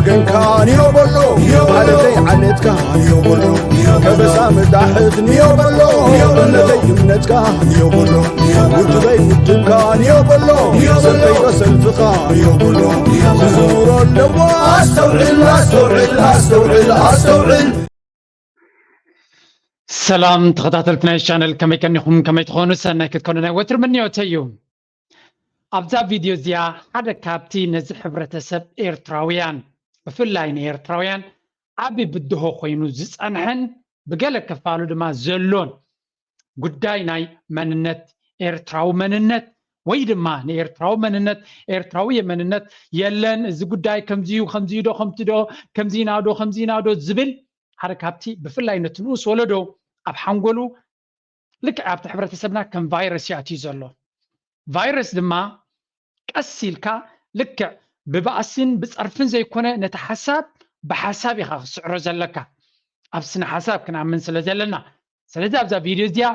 ገንካ ንዮ በሎ፣ ዓለተይ ዓለትካ ንዮ በሎ፣ ከበሳ መታሕት ንዮ በሎ፣ እምነተይ እምነትካ ንዮ በሎ፣ ውድበይ ውድብካ ንዮ በሎ፣ ሰልፈይ ዶ ሰልፍኻ ንዮ በሎ፣ ትዝውሮ ኣለዎ። ኣስተውዕል ኣስተውዕል ኣስተውዕል ኣስተውዕል። ሰላም ተኸታተልቲ ናይ ቻነል፣ ከመይ ቀኒኹም? ከመይ ትኾኑ? ሰናይ ክትኮኑ ናይ ወትሪ ምንዮተይ እዩ። ኣብዛ ቪድዮ እዚኣ ሓደ ካብቲ ነዚ ሕብረተሰብ ኤርትራውያን፣ ብፍላይ ንኤርትራውያን ዓቢ ብድሆ ኮይኑ ዝጸንሐን ብገለ ክፋሉ ድማ ዘሎን ጉዳይ ናይ መንነት፣ ኤርትራዊ መንነት ወይ ድማ ንኤርትራዊ መንነት፣ ኤርትራዊ መንነት የለን፣ እዚ ጉዳይ ከምዚ እዩ፣ ከምዚ እዩ ዶ፣ ከምቲ ዶ፣ ከምዚ ኢና ዶ፣ ከምዚ ኢና ዶ ዝብል ሓደ ካብቲ ብፍላይ ነቲ ንኡስ ወለዶ ኣብ ሓንጎሉ ልክዕ ኣብቲ ሕብረተሰብና ከም ቫይረስ እዩ ኣትዩ ዘሎ። ቫይረስ ድማ ቀስ ኢልካ ልክዕ ብባእሲን ብጸርፍን ዘይኮነ ነቲ ሓሳብ ብሓሳብ ኢኻ ክትስዕሮ ዘለካ። ኣብ ስነ ሓሳብ ክንኣምን ስለ ዘለና። ስለዚ ኣብዛ ቪድዮ እዚኣ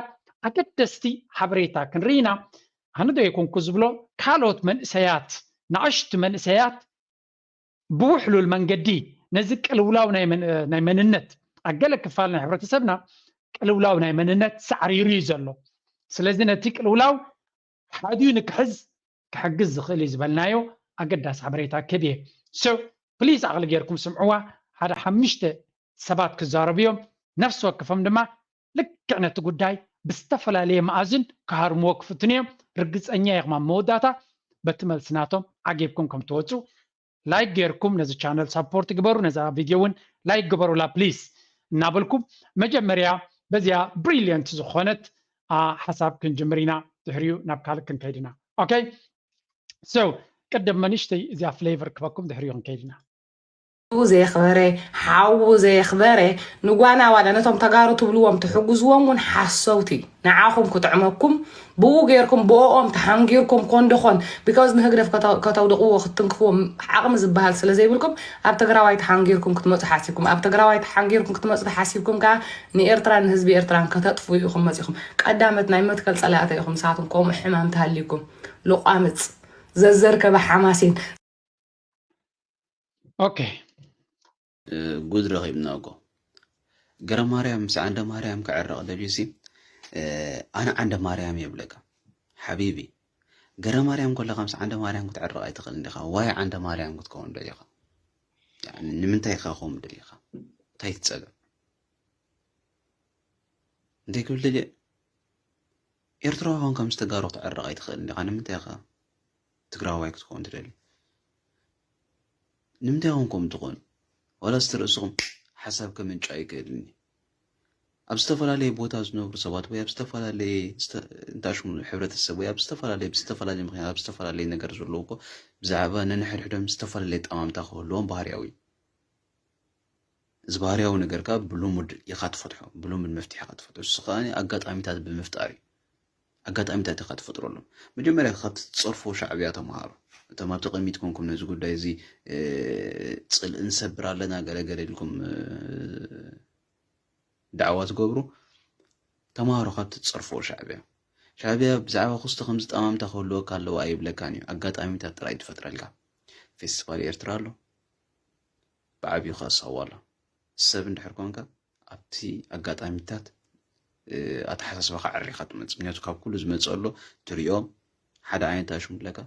ኣገደስቲ ሓበሬታ ክንርኢ ኢና። ኣነ ዶ ኣይኮንኩ ዝብሎ፣ ካልኦት መንእሰያት፣ ንኣሽቱ መንእሰያት ብውሕሉል መንገዲ ነዚ ቅልውላው ናይ መን- ናይ መንነት ኣብ ገለ ክፋል ናይ ሕብረተሰብና ቅልውላው ናይ መንነት ሳዕሪሩ እዩ ዘሎ። ስለዚ ነቲ ቅልውላው ሓዲኡ ንክሕዝ ክሕግዝ ዝኽእል እዩ ዝበልናዮ ኣገዳሲ ሓበሬታ ክህብ እየ። So please ዓቕሊ ጌርኩም ስምዕዋ። ሓደ ሓሙሽተ ሰባት ክዛረቡ እዮም። ነፍሲ ወከፎም ድማ ልክዕ ነቲ ጉዳይ ብዝተፈላለየ መኣዝን ክሃርምዎ ክፍትኑ እዮም። ርግጸኛ ኢኹም ኣብ መወዳእታ በቲ መልሲ ናቶም ዓጊብኩም ከም ትወፁ። ላይክ ጌርኩም ነዚ ቻነል ሳፖርት ግበሩ፣ ነዛ ቪድዮ እውን ላይክ ግበሩላ ፕሊስ እናበልኩም መጀመርያ በዚኣ ብሪሊየንት ዝኾነት ሓሳብ ክንጅምር ኢና፣ ድሕሪኡ ናብ ካልእ ክንከይድ ኢና። ኦኬ፣ ሶ ቅድም መንእሽተይ እዚኣ ፍሌቨር ክበኩም ድሕሪኡ ክንከይድ ኢና። ዘየኽበረ ሓዉ ዘየኽበረ ንጓና ዋላ ነቶም ተጋሩ ትብልዎም ትሕግዝዎም እውን ሓሰውቲ ንዓኹም ክጥዕመኩም ብኡ ጌርኩም ብኦም ተሓንጊርኩም ኮንደኾን because ንህግደፍ ከተውድቕዎ ክትትንክፍዎ ዓቕሚ ዝበሃል ስለ ዘይብልኩም ኣብ ትግራዋይ ተሓንጊርኩም ክትመፁ ሓሲብኩም ኣብ ትግራዋይ ተሓንጊርኩም ክትመፁ ተሓሲብኩም ከዓ ንኤርትራ ንህዝቢ ኤርትራን ከተጥፍኡ ኢኹም መፂኹም ቀዳመት ናይ መትከል ፀላእተ ኢኹም ንሳቶም ከምኡ ሕማም ተሃልዩኩም ሉቋምፅ ዘዘርከበ ሓማሴን ኦኬ ጉድ ረኺብና እኮ ገረማርያም ምስ ዓንደ ማርያም ክዕረቕ ደልዩሲ ኣነ ዓንደ ማርያም የብለካ ሓቢቢ ገረማርያም ከለካ ምስ ዓንደ ማርያም ክትዕረቕ ኣይትኽእል እንዲኻ ዋይ ዓንደ ማርያም ክትከውን ደሊኻ ንምንታይ ኢኻ ከምኡ ደሊኻ እንታይ ትፀገም እንታይ ክብል ደልየ ኤርትራዊ ኮንካ ምስ ተጋሩ ክትዕረቕ ኣይትኽእል እንዲኻ ንምንታይ ኢኻ ትግራዋይ ክትከውን ትደሊ ንምንታይ ኮንኩም ትኾኑ ዋላ እስቲ ርእስኹም ሓሳብ ከምንጭ ኣይክእልን እዩ ኣብ ዝተፈላለየ ቦታ ዝነብሩ ሰባት ወይ ኣብ ዝተፈላለየ እንታሽሙ ሕብረተሰብ ወይ ኣብ ዝተፈላለየ ብዝተፈላለየ ምክንያት ኣብ ዝተፈላለየ ነገር ዘለዉ እኮ ብዛዕባ ነንሕድሕዶም ዝተፈላለየ ጠማምታ ክህልዎም ባህርያዊ እዩ እዚ ባህርያዊ ነገር ከዓ ብልሙድ ኢኻ ትፈትሖ ብልሙድ መፍትሒ ኢኻ ትፈትሖ እሱ ከዓ ኣጋጣሚታት ብምፍጣር እዩ ኣጋጣሚታት ኢኻ ትፈጥረሎም መጀመርያ ካብቲ ትፀርፎ ሻዕብያ ተምሃሩ እቶም ኣብ ተቐሚጥኩም ነዚ ጉዳይ እዚ ፅልኢ ንሰብር ኣለና ገለገለ ኢልኩም ዳዕዋ ትገብሩ ተምሃሩ ካብቲ ትፀርፎ ሻዕብያ ሻዕብያ ብዛዕባ ክስቶ ከምዚ ጠማምታ ክህልወካ ኣለዎ ኣይብለካን እዩ ኣጋጣሚታት ጥራይ ትፈጥረልካ ፌስቲቫል ኤርትራ ኣሎ ብዓብዩ ከእሳዋ ኣሎ ሰብ እንድሕር ኮንካ ኣብቲ ኣጋጣሚታት ኣተሓሳስባኻ ዓሪኻ ትመፅእ ምክንያቱ ካብ ኩሉ ዝመፅእ ኣሎ ትሪኦ ሓደ ዓይነት ኣሽሙ ኣለካ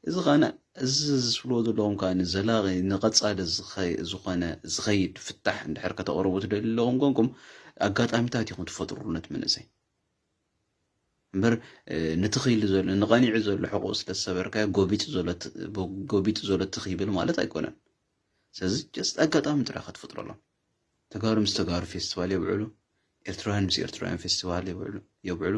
እዚ ኸነ እዚ ዝስብልዎ ዘለኹም ከዓ ንዘላቂ ንቐፃሊ ዝኾነ ዝኸይድ ፍታሕ እንድሕር ከተቕርቡ ትደልዩ ኣለኹም ኮንኩም ኣጋጣሚታት ኢኹም ትፈጥሩሉ ነቲ መንእሰይ እምበር ንትኽኢሉ ዘሎ ንቐኒዑ ዘሎ ሕቑኡ ስለ ዝሰበርካዮ ጎቢጡ ዘሎ ትኽ ይብል ማለት ኣይኮነን ስለዚ ጀስት ኣጋጣሚ ጥራይ ክትፈጥረሎም ተጋሩ ምስ ተጋሩ ፌስቲቫል የብዕሉ ኤርትራውያን ምስ ኤርትራውያን ፌስቲቫል የብዕሉ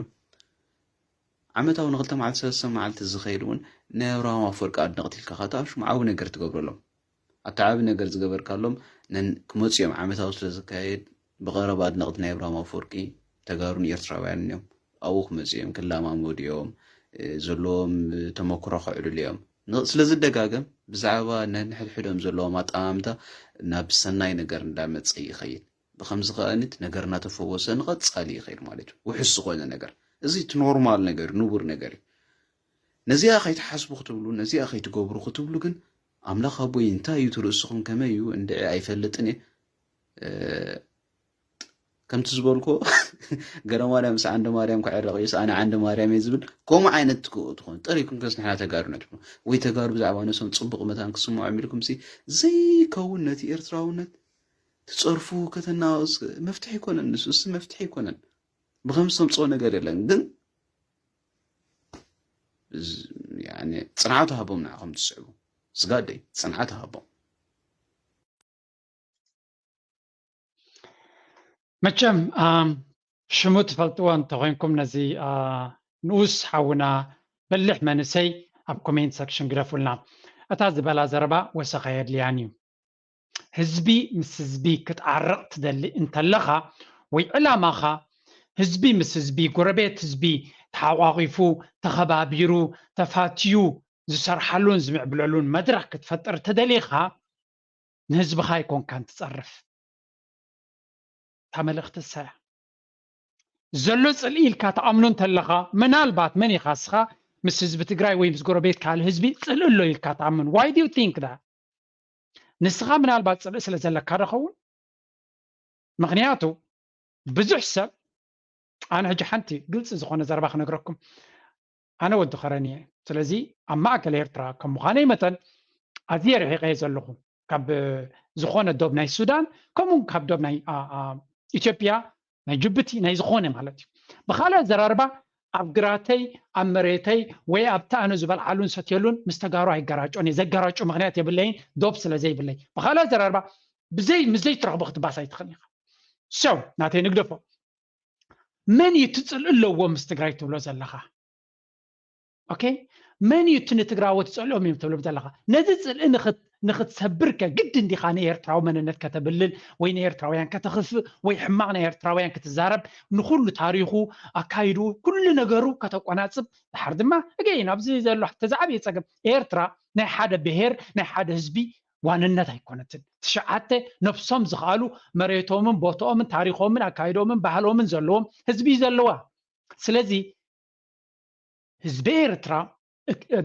ዓመታዊ ንክልተ መዓልቲ ሰለስተ መዓልቲ ዝኸይድ እውን ናይ ኣብርሃም ኣፈወርቂ ኣድነቕቲ ኢልካ ካታ ሽምዓዊ ነገር ትገብረሎም ኣቲ ዓቢ ነገር ዝገበርካሎም ክመፁ እዮም ዓመታዊ ስለ ዝካየድ ብቐረባ ኣድነቕቲ ናይ ኣብርሃም ኣፈወርቂ ተጋሩን ኤርትራውያንን እዮም ኣብኡ ክመፁ እዮም ክለማመዱ እዮም ዘለዎም ተመክሮ ከዕልሉ እዮም ስለ ዝደጋገም ብዛዕባ ነንሕድሕዶም ዘለዎም ኣጠማምታ ናብ ሰናይ ነገር እንዳመፀ ይኸይድ ብኸምዚ ከኣ እቲ ነገር እናተፈወሰ ንቐጻሊ ይኸይድ ማለት እዩ ውሑስ ዝኾነ ነገር እዚ እቲ ኖርማል ነገር ንቡር ነገር እዩ ነዚኣ ከይትሓስቡ ክትብሉ ነዚኣ ከይትገብሩ ክትብሉ ግን ኣምላኽ ኣቦይ እንታይ እዩ እቲ ርእስኹም ከመይ እዩ እንድዒ ኣይፈልጥን እየ። ከምቲ ዝበልኮ ገረ ማርያም ምስ ዓንደ ማርያም ክዕረቕ እዩ ኣነ ዓንደ ማርያም እየ ዝብል። ከምኡ ዓይነት ትኾኑ ጠሪኩም ከስ ንሕና ተጋሩ ነድኩም ወይ ተጋሩ ብዛዕባ ነሶም ፅቡቕ መታን ክስምዖም ኢልኩም ሲ ዘይከውን ነቲ ኤርትራውነት ትፀርፉ ከተናውስ መፍትሒ ኣይኮነን። ንሱ እሱ መፍትሒ ኣይኮነን። ብኸምዚ ተምፅኦ ነገር የለን። ግን ጽንዓት ሃቦም ንዓኹም ትስዕቡ ስጋደይ ጽንዓት ሃቦም። መቸም ሽሙ ትፈልጥዎ እንተኮይንኩም ነዚ ንኡስ ሓውና በልሕ መንእሰይ ኣብ ኮሜንት ሰክሽን ግደፉልና። እታ ዝበላ ዘረባ ወሰኸ የድልያን እዩ። ህዝቢ ምስ ህዝቢ ክትዓርቕ ትደሊ እንተለኻ ወይ ዕላማኻ ህዝቢ ምስ ህዝቢ ጎረቤት ህዝቢ ተሓቋቒፉ ተኸባቢሩ ተፋትዩ ዝሰርሓሉን ዝምዕብለሉን መድረኽ ክትፈጥር ተደሊኻ ንህዝብኻ ኣይኮንካን ትፀርፍ። እታ መልእኽቲ እሳ እያ። ዘሎ ፅልኢ ኢልካ ትኣምኖ እንተለኻ ምናልባት መን ኢኻ እስኻ ምስ ህዝቢ ትግራይ ወይ ምስ ጎረቤት ካልእ ህዝቢ ፅልኢ ኣሎ ኢልካ ትኣምን? Why do you think that? ንስኻ ምናልባት ፅልኢ ስለ ዘለካ ዶ ኸውን? ምኽንያቱ ብዙሕ ሰብ ኣነ ሕጂ ሓንቲ ግልፂ ዝኾነ ዘረባ ክነግረኩም ኣነ ወዲ ኸረን እየ። ስለዚ ኣብ ማእከል ኤርትራ ከም ምዃነይ መጠን ኣዝየ ርሒቐ እየ ዘለኹ ካብ ዝኾነ ዶብ ናይ ሱዳን ከምኡ ካብ ዶብ ናይ ኢትዮጵያ ናይ ጅቡቲ ናይ ዝኾነ ማለት እዩ። ብኻልእ ኣዘራርባ ኣብ ግራተይ ኣብ መሬተይ ወይ ኣብቲ ኣነ ዝበልዓሉን ሰትየሉን ምስ ተጋሩ ኣይገራጮን እየ። ዘገራጮ ምኽንያት የብለይን ዶብ ስለ ዘይብለይ። ብኻልእ ኣዘራርባ ብዘይ ምስ ዘይትረኽቦ ክትባስ ኣይትኽእል ኢኻ። ሰው ናተይ ንግደፎ። መን እዩ እቲ ፅልኢ ኣለዎ ምስ ትግራይ ትብሎ ዘለኻ? ኦኬ፣ መን እዩ እቲ ንትግራዎት ፀልኦም እዮም ትብሎም ዘለኻ? ነዚ ፅልኢ ንኽትሰብርከ ግድ እንዲኻ ንኤርትራዊ መንነት ከተብልል ወይ ንኤርትራውያን ከተኽፍእ ወይ ሕማቕ ናይ ኤርትራውያን ክትዛረብ ንኩሉ ታሪኹ ኣካይድኡ ኩሉ ነገሩ ከተቆናፅብ ድሓር ድማ እገይን ኣብዚ ዘሎ ተዛዓብየ ፀገም ኤርትራ ናይ ሓደ ብሄር ናይ ሓደ ህዝቢ ዋንነት ኣይኮነትን። ትሽዓተ ነብሶም ዝኽኣሉ መሬቶምን ቦቶኦምን ታሪኾምን ኣካይዶምን ባህሎምን ዘለዎም ህዝቢ እዩ ዘለዋ። ስለዚ ህዝቢ ኤርትራ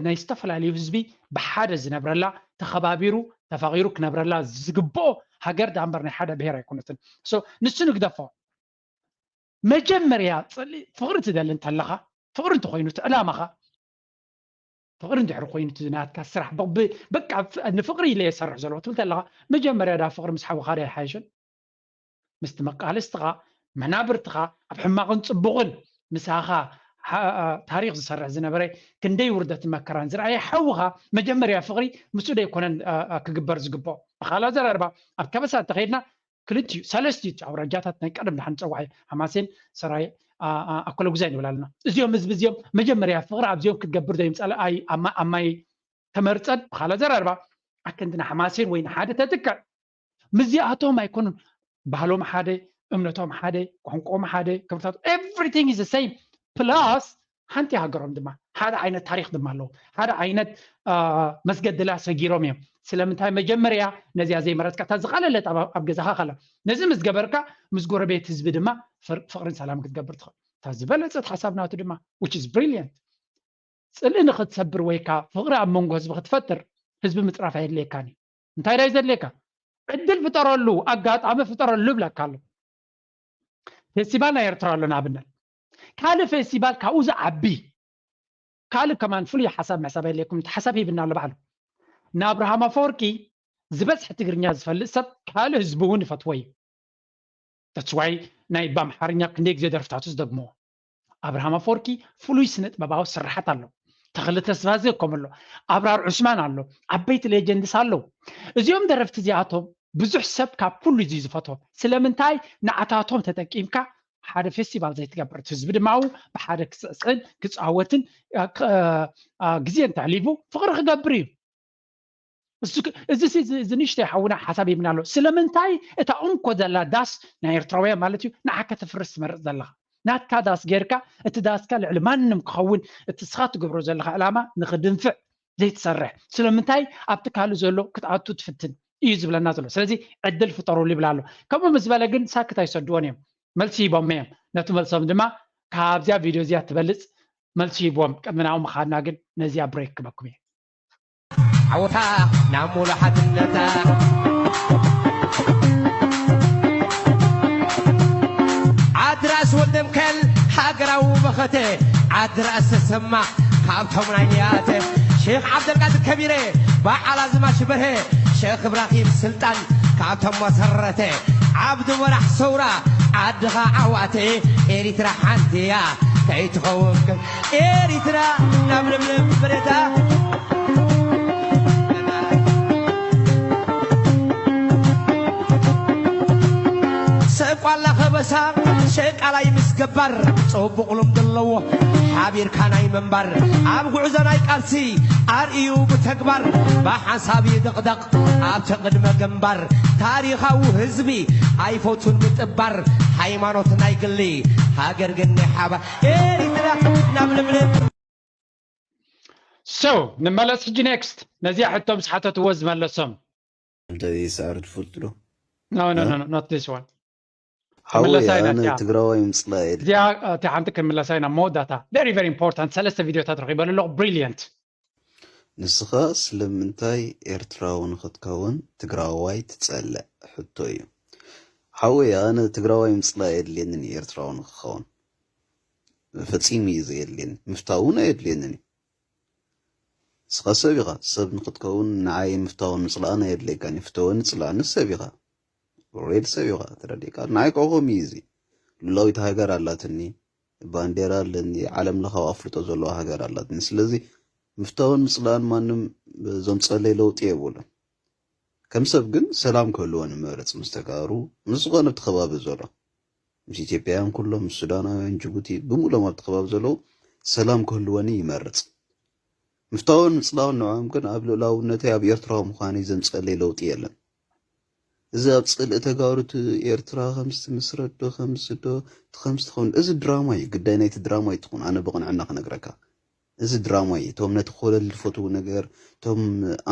ናይ ዝተፈላለዩ ህዝቢ ብሓደ ዝነብረላ ተኸባቢሩ ተፋቒሩ ክነብረላ ዝግብኦ ሃገር ዳኣ እምበር ናይ ሓደ ብሄር ኣይኮነትን። ንሱ ንግደፎ። መጀመርያ ፍቕሪ ትደሊ እንተለኻ ፍቕሪ እንተኾይኑ እቲ ዕላማኻ ፍቕሪ እንድሕሪ ኮይኑ እቲ ናትካ ስራሕ በቃ ንፍቕሪ ኢለ እየ ዝሰርሕ ዘለኹ ትብል ተለኻ መጀመርያ ዳ ፍቕሪ ምስ ሓውኻ ዶ ኣይሓይሽን? ምስቲ መቃልስትኻ መናብርትኻ ኣብ ሕማቕን ፅቡቕን ምሳኻ ታሪክ ዝሰርሕ ዝነበረ ክንደይ ውርደትን መከራን ዝረኣየ ሓውኻ መጀመርያ ፍቕሪ ምስኡ ዶ ኣይኮነን ክግበር ዝግብኦ? ብኻልእ ኣዘራርባ ኣብ ከበሳ እንተኸይድና ክልቲኡ ሰለስቲኡ ኣውራጃታት ናይ ቀደም ድሓን ፀዋዒ ሓማሴን ሰራይ ኣኮለጉዛይ ንብል ኣለና። እዚኦም ህዝቢ እዚኦም መጀመርያ ፍቕሪ ኣብዚኦም ክትገብር ዶ ይምፃለ ኣይ ኣማይ ተመርፀን ብኻልእ ኣዘራርባ ኣክንዲ ንሓማሴን ወይ ንሓደ ተትክዕ ምስዚኣቶም ኣይኮኑን ባህሎም ሓደ እምነቶም ሓደ ቋንቋኦም ሓደ ክብርታት everything is same plus ሓንቲ ሃገሮም ድማ ሓደ ዓይነት ታሪክ ድማ ኣለዎም ሓደ ዓይነት መስገድላ ሰጊሮም እዮም ስለምንታይ መጀመርያ ነዚኣ ዘይመረፅካ እታ ዝቐለለት ኣብ ገዛኻ ከላ ነዚ ምስ ገበርካ ምስ ጎረቤት ህዝቢ ድማ ፍቅርን ሰላም ክትገብር ትኽእል እታ ዝበለፀት ሓሳብ ናቱ ድማ which is brilliant ፅልኢ ንክትሰብር ወይ ከዓ ፍቅሪ ኣብ መንጎ ህዝቢ ክትፈጥር ህዝቢ ምፅራፍ ኣየድልየካን እዩ እንታይ ዳይ ዘድልየካ ዕድል ፍጠረሉ ኣጋጣሚ ፍጠረሉ ይብለካ ኣሎ ፌስቲቫል ናይ ኤርትራ ኣሎ ንኣብነት ካልእ ፌስቲቫል ካብኡ ዝዓቢ ካልእ ከማን ፍሉይ ሓሳብ ምሕሳብ የድልየኩም እቲ ሓሳብ ሂብና ኣሎ ባዕሉ ንኣብርሃም ኣፈወርቂ ዝበዝሐ ትግርኛ ዝፈልጥ ሰብ ካልእ ህዝቢ እውን ይፈትዎ እዩ ተስዋይ ናይ ብኣምሓርኛ ክንደይ ግዜ ደርፍታቱ ዝደግሞ ኣብርሃም ኣፈወርቂ ፍሉይ ስነ ጥበባዊ ስርሓት ኣሎ ተኽሊ ተስፋ ዝከም ኣሎ ኣብራር ዑስማን ኣሎ ዓበይቲ ሌጀንድስ ኣለዉ እዚኦም ደረፍቲ እዚኣቶም ብዙሕ ሰብ ካብ ኩሉ እዚ ዝፈትዎም ስለምንታይ ንዓታቶም ተጠቂምካ ሓደ ፌስቲቫል ዘይትገብር እቲ ህዝቢ ድማ ብሓደ ክስዕስዕን ክፃወትን ግዜ እንተሕሊፉ ፍቅሪ ክገብር እዩ እዚ ንሽተይ ሓውና ሓሳብ ይብና ኣሎ ስለምንታይ እታ እንኮ ዘላ ዳስ ናይ ኤርትራውያን ማለት እዩ ንዓካ ተፍርስ ትመርፅ ዘለካ ናትካ ዳስ ጌርካ እቲ ዳስካ ልዕሊ ማንም ክኸውን እቲ ስኻ ትገብሮ ዘለካ ዕላማ ንክድንፍዕ ዘይትሰርሕ ስለምንታይ ኣብቲ ካልእ ዘሎ ክትኣቱ ትፍትን እዩ ዝብለና ዘሎ ስለዚ ዕድል ፍጠሩሉ ይብል ኣሎ ከምኡ ምስ በለ ግን ሳክት ኣይሰድዎን እዮም መልሲ ሂቦም እዮም ነቲ መልሶም ድማ ካብዚያ ቪድዮ እዚኣ ትበልፅ መልሲ ሂብዎም ቅድሚ ናብኡ ምኻድና ግን ነዚኣ ብሬክ ክበኩም እየ ዓወታ ናብ ሙሉ ሓድነታ። ዓድራስ ወልደምከል ሃገራዊ መኸተ፣ ዓድራስ ተሰማ ካብቶም ናይ ንያተ፣ ሼኽ ዓብደልቃድር ከቢረ፣ በዓል ኣዝማች በርሀ፣ ሼኽ እብራሂም ስልጣን ካብቶም መሰረተ፣ ዓብዱ መራሕ ሰውራ ዓድኻ ዓዋተ፣ ኤሪትራ ሓንቲ እያ ከይትኸውን ኤሪትራ ናብ ለምለም በሬታ። ሰብ ቋላ ከበሳ ሸቃላይ ምስ ገባር፣ ጽቡቕ ልምዲ ኣለዎ ሓቢርካ ናይ ምንባር። ኣብ ጉዕዞ ናይ ቃልሲ ኣርእዩ ብተግባር፣ ብሓንሳብ ይድቕደቕ ኣብቲ ቅድመ ግንባር። ታሪኻዊ ህዝቢ ኣይፈቱን ምጥባር፣ ሃይማኖት ናይ ግሊ ሃገር ግን ናይ ሓባር። ኤሪትራ ናብ ለምለም። So ንመለስ ሕጂ next ነዚኣ ሕቶ ምስ ሓተትዎ ዝመለሶም። እንተ ዘይሰዓር ትፈልጡ ዶ? No, no, no, no, not this one። ሓወይ ክምለሳ ኢና ኣነ እዚኣ። ትግራዋይ ምፅላእ የለ እዚኣ እቲ ሓንቲ ክንምለሳ ኢና መወዳእታ። Very, very important። ሰለስተ ቪድዮታት ረኺበሉ ኣለኹ። Brilliant። ንስኻ ስለምንታይ ኤርትራዊ ንኽትከውን ትግራዋይ ትጸልእ ሕቶ እዩ። ሓወይ ኣነ ትግራዋይ ምፅላእ የድልየንን እዩ ኤርትራዊ ንክኸውን ፈፂሙ እዩ ዘየድልየኒ። ምፍታው እውን ኣየድልየንን እዩ። ንስኻ ሰብ ኢኻ። ሰብ ንኽትከውን ንዓይ ምፍታውን ምፅላእን ኣየድልየካን እዩ። ፍተወኒ ፅላእኒ ሰብ ኢኻ። ኦሬዲ ሰብ ኢኻ። ተረዲእካ? ንዓይ ከ ከምኡ እዩ እዚ። ሉላዊት ሃገር ኣላትኒ። ባንዴራ ኣለኒ። ዓለም ለኻዊ ኣፍልጦ ዘለዋ ሃገር ኣላትኒ። ስለዚ ምፍታውን ምፅላእን ማንም ዘምፀለይ ለውጢ የብሉን። ከም ሰብ ግን ሰላም ክህልወኒ ይመርፅ ምስ ተጋሩ። ምስ ዝኾነ ኣብቲ ከባቢ ዘሎ ምስ ኢትዮጵያውያን ኩሎም ምስ ሱዳናውያን ጅቡቲ ብምሎም ኣብቲ ከባቢ ዘለዉ ሰላም ክህልወኒ ይመርፅ። ምፍታውን ምፅላውን ንዕኦም ግን ኣብ ልእላውነተይ ኣብ ኤርትራዊ ምዃነይ ዘምፀለይ ለውጢ የለን። እዚ ኣብ ፅልኢ ተጋሩ እቲ ኤርትራ ከምዚ ትምስረት ዶ ከምዚ ዶ እቲ ከምዚ ትኸውን እዚ ድራማ እዩ። ግዳይ ናይቲ ድራማ እዩ ትኹን ኣነ ብቕንዕና ክነግረካ እዚ ድራማ እዩ። እቶም ነቲ ኮለል ዝፈትዉ ነገር እቶም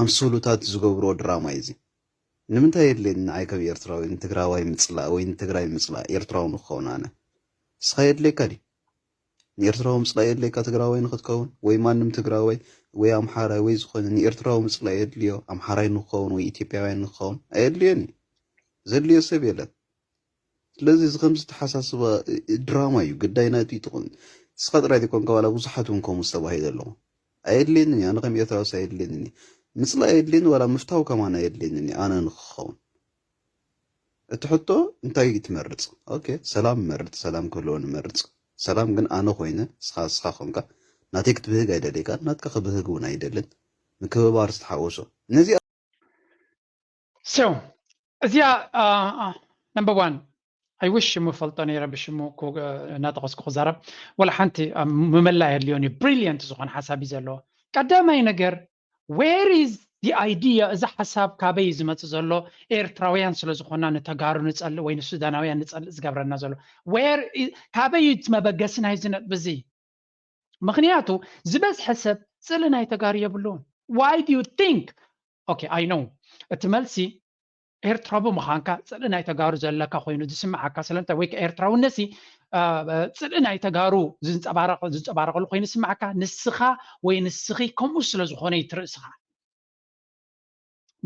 ኣምሰሉታት ዝገብርዎ ድራማ እዩ እዚ። ንምንታይ የድልየኒ ንዓይ ከም ኤርትራዊ ንትግራዋይ ምፅላእ ወይ ንትግራይ ምፅላእ ኤርትራዊ ንክኸውን ኣነ እስኻ የድልየካ ድዩ? ንኤርትራዊ ምፅላእ የድልየካ ትግራዋይ ንክትከውን ወይ ማንም ትግራዋይ ወይ ኣምሓራይ ወይ ዝኾነ ንኤርትራዊ ምፅላእ የድልዮ ኣምሓራይ ንክኸውን ወይ ኢትዮጵያውያን ንክኸውን ኣየድልዮን እዩ። ዘድልዮ ሰብ የለን። ስለዚ እዚ ከምዚ ተሓሳስባ ድራማ እዩ ግዳይ ናቱ ይጥቕም እስኻ ጥራይ ዘይኮንካ ዋላ ብዙሓት እውን ከምኡ ዝተባሂለ ኣለኹ ኣየድልየንን እዩ ኣነ ከም ኤርትራውስ ኣየድልየንን እዩ ምፅላ ኣየድልየኒ ዋላ ምፍታው ከማን ኣየድልየንን እዩ ኣነ ንክኸውን እቲ ሕቶ እንታይ ትመርፅ ኦኬ ሰላም መርፅ ሰላም ክህልዎ ንመርፅ ሰላም ግን ኣነ ኮይነ እስኻ እስኻ ኮንካ ናተይ ክትብህግ ኣይደልየካ ናትካ ክብህግ እውን ኣይደልን ምክብባር ዝተሓወሶ ነዚ So እዚኣ number one I wish ሽሙ ፈልጦ ነይረ ብሽሙ እናጠቐስኩ ክዛረብ ወላ ሓንቲ ምምላእ የድልዮን እዩ brilliant ዝኾነ ሓሳብ እዩ ዘለዎ ቀዳማይ ነገር where is the idea እዚ ሓሳብ ካበይ እዩ ዝመፅእ ዘሎ ኤርትራውያን ስለ ዝኾና ንተጋሩ ንፀልእ ወይ ንሱዳናውያን ንፀልእ ዝገብረና ዘሎ ካበይ እዩ እቲ መበገሲ ናይዚ ነጥቢ እዚ ምኽንያቱ ዝበዝሐ ሰብ ፅልኢ ናይ ተጋሩ የብሉን why do you think okay I know እቲ መልሲ ኤርትራዊ ምዃንካ ፅልኢ ናይ ተጋሩ ዘለካ ኮይኑ ዝስምዓካ ስለምንታይ ወይ ኤርትራውነሲ ፅልኢ ናይ ተጋሩ ዝንፀባረቐሉ ኮይኑ ዝስምዓካ ንስኻ ወይ ንስኺ ከምኡ ስለ ዝኾነ እዩ ትርእስኻ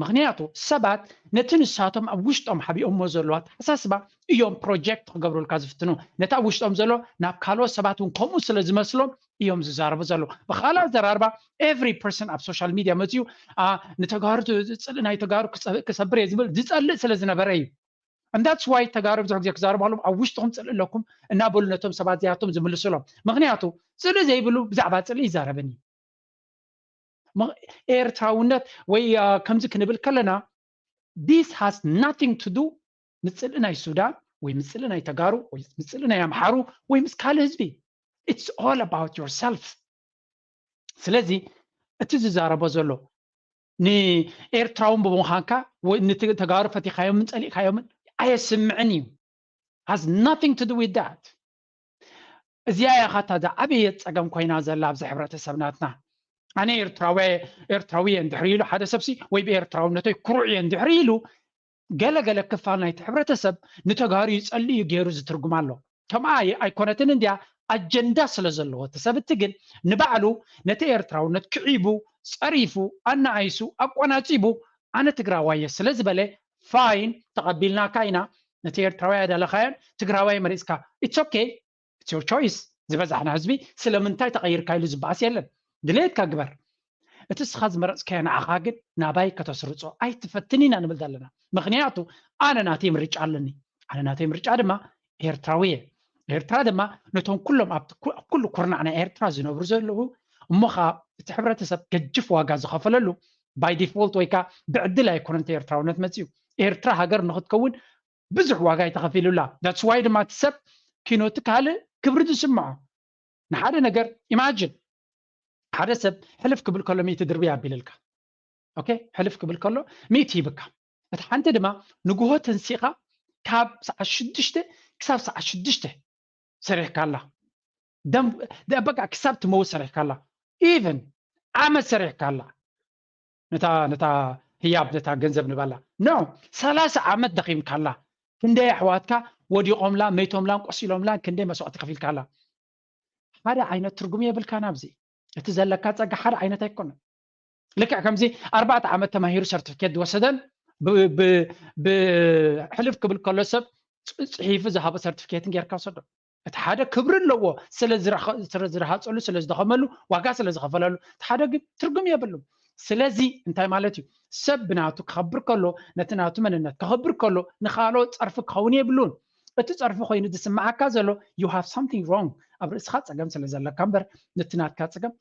ምኽንያቱ ሰባት ነቲ ንሳቶም ኣብ ውሽጦም ሓቢኦሞ ዘለዉ ኣተሓሳስባ እዮም ፕሮጀክት ክገብሩልካ ዝፍትኑ ነቲ ኣብ ውሽጦም ዘሎ ናብ ካልኦት ሰባት እውን ከምኡ ስለ ዝመስሎም እዮም ዝዛረቡ ዘለዉ ብካልእ ኣዘራርባ every person ኣብ social media መፅኡ ንተጋሩ ፅልኢ ናይ ተጋሩ ክሰብር እየ ዝብል ዝፀልእ ስለ ዝነበረ እዩ And that's why ተጋሩ ብዙሕ ግዜ ክዛረቡ ከለዎም ኣብ ውሽጥኹም ፅልኢ ኣለኩም እናበሉ ነቶም ሰባት እዚኣቶም ዝምልሱሎም ምክንያቱ ፅልኢ ዘይብሉ ብዛዕባ ፅልኢ ይዛረብን እዩ ኤርትራውነት ወይ ከምዚ ክንብል ከለና this has nothing to do ምስ ፅልኢ ናይ ሱዳን ወይ ምስ ፅልኢ ናይ ተጋሩ ወይ ምስ ፅልኢ ናይ ኣምሓሩ ወይ ምስ ካልእ ህዝቢ it's all about yourself ስለዚ እቲ ዝዛረቦ ዘሎ ንኤርትራውን ብምዃንካ ንተጋሩ ፈቲኻዮምን ፀሊእካዮምን ኣየስምዕን እዩ has nothing to do with that እዚኣ እያ ካታ ዝዓበየ ፀገም ኮይና ዘላ ኣብዚ ሕብረተሰብ ናትና ኣነ ኤርትራዊ ኤርትራዊ እየ እንድሕር ኢሉ ሓደ ሰብሲ ወይ ብኤርትራውነተይ ኩሩዕ እየ እንድሕር ኢሉ ገለገለ ክፋል ናይቲ ሕብረተሰብ ንተጋሩ ይፀሊ እዩ ገይሩ ዝትርጉም ኣሎ ከምኣ ኣይኮነትን እንድያ ኣጀንዳ ስለ ዘለዎ እቲ ሰብ እቲ ግን ንባዕሉ ነቲ ኤርትራውነት ክዒቡ ጸሪፉ፣ ኣናኣይሱ፣ ኣቆናጺቡ፣ ኣነ ትግራዋየ ስለ ዝበለ፣ ፋይን፣ ተቐቢልናካ ኢና፣ ነቲ ኤርትራዊ ኣዳለኻዮን ትግራዋይ መሪጽካ፣ it's okay፣ it's your choice። ዝበዛሕና ህዝቢ ስለምንታይ ተቐይርካ ኢሉ ዝበኣስ የለን። ድሌትካ ግበር። እቲ እስኻ ዝመረጽካዮ ንዓኻ ግን ናባይ ከተስርጾ ኣይትፈትን ኢና ንብል ዘለና። ምኽንያቱ ኣነ ናተይ ምርጫ ኣለኒ። ኣነ ናተይ ምርጫ ድማ ኤርትራዊ እየ። ኤርትራ ድማ ነቶም ኩሎም ኣብ ኩሉ ኩርናዕ ናይ ኤርትራ ዝነብሩ ዘለዉ እሞ ኸዓ እቲ ሕብረተሰብ ገጅፍ ዋጋ ዝኸፈለሉ by default ወይ ከዓ ብዕድል ኣይኮነን እቲ ኤርትራውነት መፅዩ። ኤርትራ ሃገር ንክትከውን ብዙሕ ዋጋ እዩ ተኸፊሉላ። That's why ድማ እቲ ሰብ ኪኖ እቲ ካልእ ክብሪ ዝስምዖ። ንሓደ ነገር imagine ሓደ ሰብ ሕልፍ ክብል ከሎ ሚእቲ ድርቢ ኣቢልልካ። ኦኬ፣ ሕልፍ ክብል ከሎ ሚእቲ ሂብካ። እቲ ሓንቲ ድማ ንግሆ ተንሲኻ ካብ ሰዓት ሽዱሽተ ክሳብ ሰዓት ሽዱሽተ ሰሪሕካላ። ደም በቃ ክሳብ ትመውት ሰሪሕካላ። ኢቨን ዓመት ሰሪሕካላ። ነታ ነታ ህያብ ነታ ገንዘብ ንባላ no ሰላሳ ዓመት ደኺምካላ። ክንደይ ኣሕዋትካ ወዲቖምላ መይቶምላን ቆሲሎምላን ክንደይ መስዋዕቲ ከፊልካላ። ሓደ ዓይነት ትርጉም የብልካን ኣብዚ። እቲ ዘለካ ጸጋ ሓደ ዓይነት ኣይኮነን። ልክዕ ከምዚ ኣርባዕተ ዓመት ተማሂሩ ሰርቲፊኬት ዝወሰደን ብሕልፍ ክብል ከሎ ሰብ ጽሒፉ ዝሃቦ ሰርቲፊኬትን ጌርካ ውሰዶ። እቲ ሓደ ክብሪ ኣለዎ ስለ ዝረሃፀሉ ስለ ዝደኸመሉ ዋጋ ስለ ዝኸፈለሉ፣ እቲ ሓደ ግን ትርጉም የብሉን። ስለዚ እንታይ ማለት እዩ? ሰብ ብናቱ ክኸብር ከሎ፣ ነቲ ናቱ መንነት ክኸብር ከሎ ንኻልኦ ጸርፊ ክኸውን የብሉን። እቲ ጸርፊ ኮይኑ ዝስምዓካ ዘሎ you have something wrong፣ ኣብ ርእስኻ ጸገም ስለ ዘለካ እምበር ነቲ ናትካ ጸገም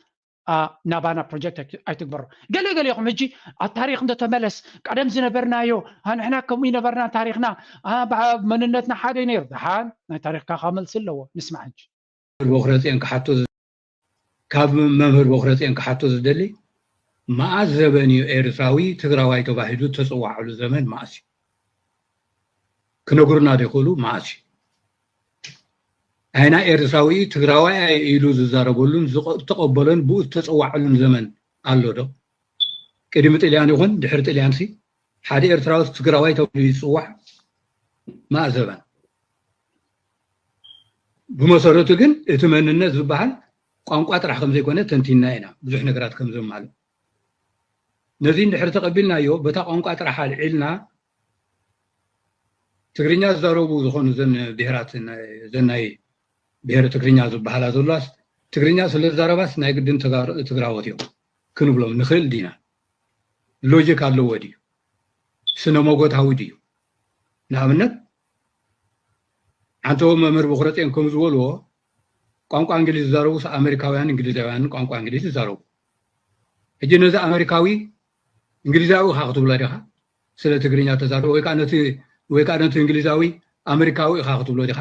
ናባና ፕሮጀክት ኣይትግበሮ። ገለ ገሌኹም ሕጂ ኣብ ታሪኽ እንተተመለስ ቀደም ዝነበርናዮ ንሕና ከምኡ ይነበርና ታሪኽና መንነትና ሓደ ነይሩ። ደሓን ናይ ታሪኽካ ካብ መልሲ ኣለዎ። ንስማዕ ሕጂ። ቦኽረፅዮን ክሓቶ ካብ መምህር ቦኽረፅዮን ክሓቶ ዝደሊ መዓስ ዘበን እዩ ኤርትራዊ ትግራዋይ ተባሂሉ ተፅዋዓሉ ዘመን መዓስ እዩ? ክነግሩና ዶ ይኽእሉ? መዓስ እዩ? ኣይና ኤርትራዊ ትግራዋይ ኣየ ኢሉ ዝዛረበሉን ዝተቐበሎን ብኡ ዝተፀዋዐሉን ዘመን ኣሎ ዶ? ቅድሚ ጥልያን ይኹን ድሕሪ ጥልያን ሲ ሓደ ኤርትራዊ ትግራዋይ ተባሂሉ ይፅዋዕ? መዓስ ዘበን? ብመሰረቱ ግን እቲ መንነት ዝበሃል ቋንቋ ጥራሕ ከም ዘይኮነ ተንቲና ኢና ብዙሕ ነገራት ከም ዘማልእ። ነዚ እንድሕር ተቐቢልናዮ በታ ቋንቋ ጥራሕ ኣልዒልና ትግርኛ ዝዛረቡ ዝኾኑ ዘን ብሄራት ዘን ናይ ብሄር ትግርኛ ዝበሃላ ዘለዋስ ትግርኛ ስለ ዝዛረባስ ናይ ግድን ትግራዎት እዮም ክንብሎም ንኽእል ዲና? ሎጂክ ኣለዎ ድዩ? ስነ መጎታዊ ድዩ? ንኣብነት ሓንቶ መምህር ብኩረፅን ከም ዝበልዎ ቋንቋ እንግሊዝ ዝዛረቡ ኣሜሪካውያን እንግሊዛውያን ቋንቋ እንግሊዝ ይዛረቡ። ሕጂ ነዚ ኣሜሪካዊ እንግሊዛዊ ኢኻ ክትብሎ ዲኻ? ስለ ትግርኛ ተዛረበ ወይ ከዓ ነቲ ወይ ከዓ ነቲ እንግሊዛዊ ኣሜሪካዊ ኢኻ ክትብሎ ዲኻ?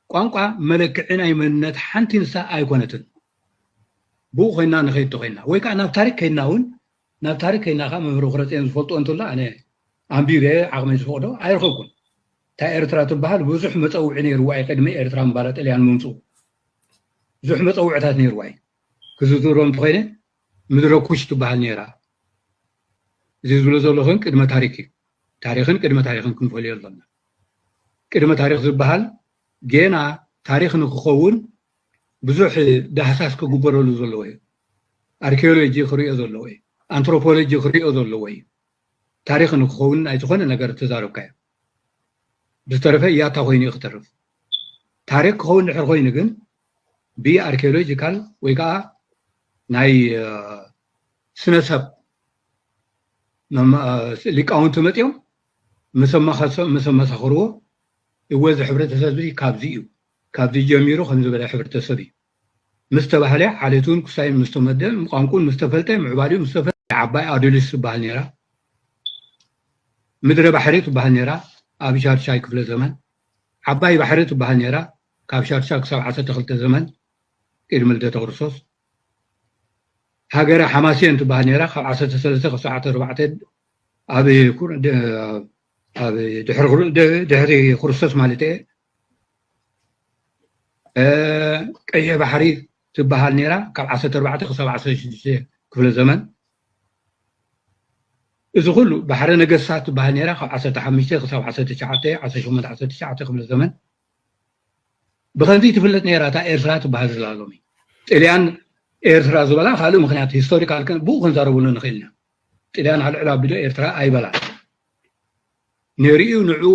ቋንቋ መለክዒ ናይ መንነት ሓንቲ ንሳ ኣይኮነትን። ብኡ ኮይና ንኸይድ ተኮይና ወይ ከዓ ናብ ታሪክ ከይድና እውን ናብ ታሪክ ከይድና ከዓ መምህር ብኩረፅን ዝፈልጦ እንተሎ ኣነ ኣንቢበ ዓቕመይ ዝፈቕዶ ኣይረኸብኩን። እታ ኤርትራ ትበሃል ብዙሕ መፀውዒ ነይርዋ እዩ ቅድሚ ኤርትራ ምባል ጥልያን ምምፅኡ ብዙሕ መፀውዕታት ነይርዋ እዩ። ክዝርዝሮ እንተኮይነ ምድረ ኩሽ ትበሃል ነይራ። እዚ ዝብሎ ዘለኹን ቅድመ ታሪክ እዩ። ታሪኽን ቅድመ ታሪኽን ክንፈልዮ ኣለና። ቅድመ ታሪኽ ዝበሃል ጌና ታሪኽ ንክኸውን ብዙሕ ዳህሳስ ክግበረሉ ዘለዎ እዩ። ኣርኪኦሎጂ ክሪኦ ዘለዎ እዩ። ኣንትሮፖሎጂ ክሪኦ ዘለዎ እዩ። ታሪኽ ንክኸውን ኣይዝኾነ ነገር እተዛረብካዮ ብዝተረፈ ያታ ኮይኑ እዩ ክተርፍ። ታሪኽ ክኸውን ድሕር ኮይኑ ግን ብኣርኪኦሎጂካል ወይ ከዓ ናይ ስነሰብ ሊቃውንቲ መፅኦም ምስ ኣመሳኸርዎ እወ እዚ ሕብረተሰብ እዚ ካብዚ እዩ ካብዚ ጀሚሩ ከምዚ በለ ሕብረተሰብ እዩ ምስ ተባህለ ዓሌቱን ክሳይን ምስ ተመደ ቋንቁን ምስ ተፈልጠ ምዕባሊኡ ምስ ተፈልጠ ዓባይ ኣዱሊስ ትበሃል ነይራ። ምድረ ባሕሪ ትበሃል ነይራ ኣብ ሻድሻይ ክፍለ ዘመን። ዓባይ ባሕሪ ትበሃል ነይራ ካብ ሻድሻይ ክሳብ ዓሰርተ ክልተ ዘመን ቅድሚ ልደተ ክርስቶስ። ሃገረ ሓማሴን ትበሃል ነይራ ካብ ዓሰርተ ሰለስተ ክሳብ ዓሰርተ ኣርባዕተ ኣብ ድሕሪ ክርስቶስ ማለት እየ። ቀይሕ ባሕሪ ትበሃል ነይራ ካብ ዓሰርተ ኣርባዕተ ክሳብ ዓሰርተ ሽዱሽተ ክፍለ ዘመን። እዚ ኩሉ ባሕረ ነገስታት ትበሃል ነይራ ካብ ዓሰርተ ሓሙሽተ ክሳብ ዓሰርተ ትሽዓተ ዓሰርተ ሸሞንተ ዓሰርተ ትሽዓተ ክፍለ ዘመን። ብኸምዚ ትፍለጥ ነይራ እታ ኤርትራ ትበሃል ዘላ ሎሚ። ጥልያን ኤርትራ ዝበላ ካልእ ምኽንያት ሂስቶሪካል ብኡ ክንዛረብሉ ንኽእል ኢና። ጥልያን ኣልዕል ኣቢሉ ኤርትራ ኣይበላን። ነይሩ እዩ ንዕኡ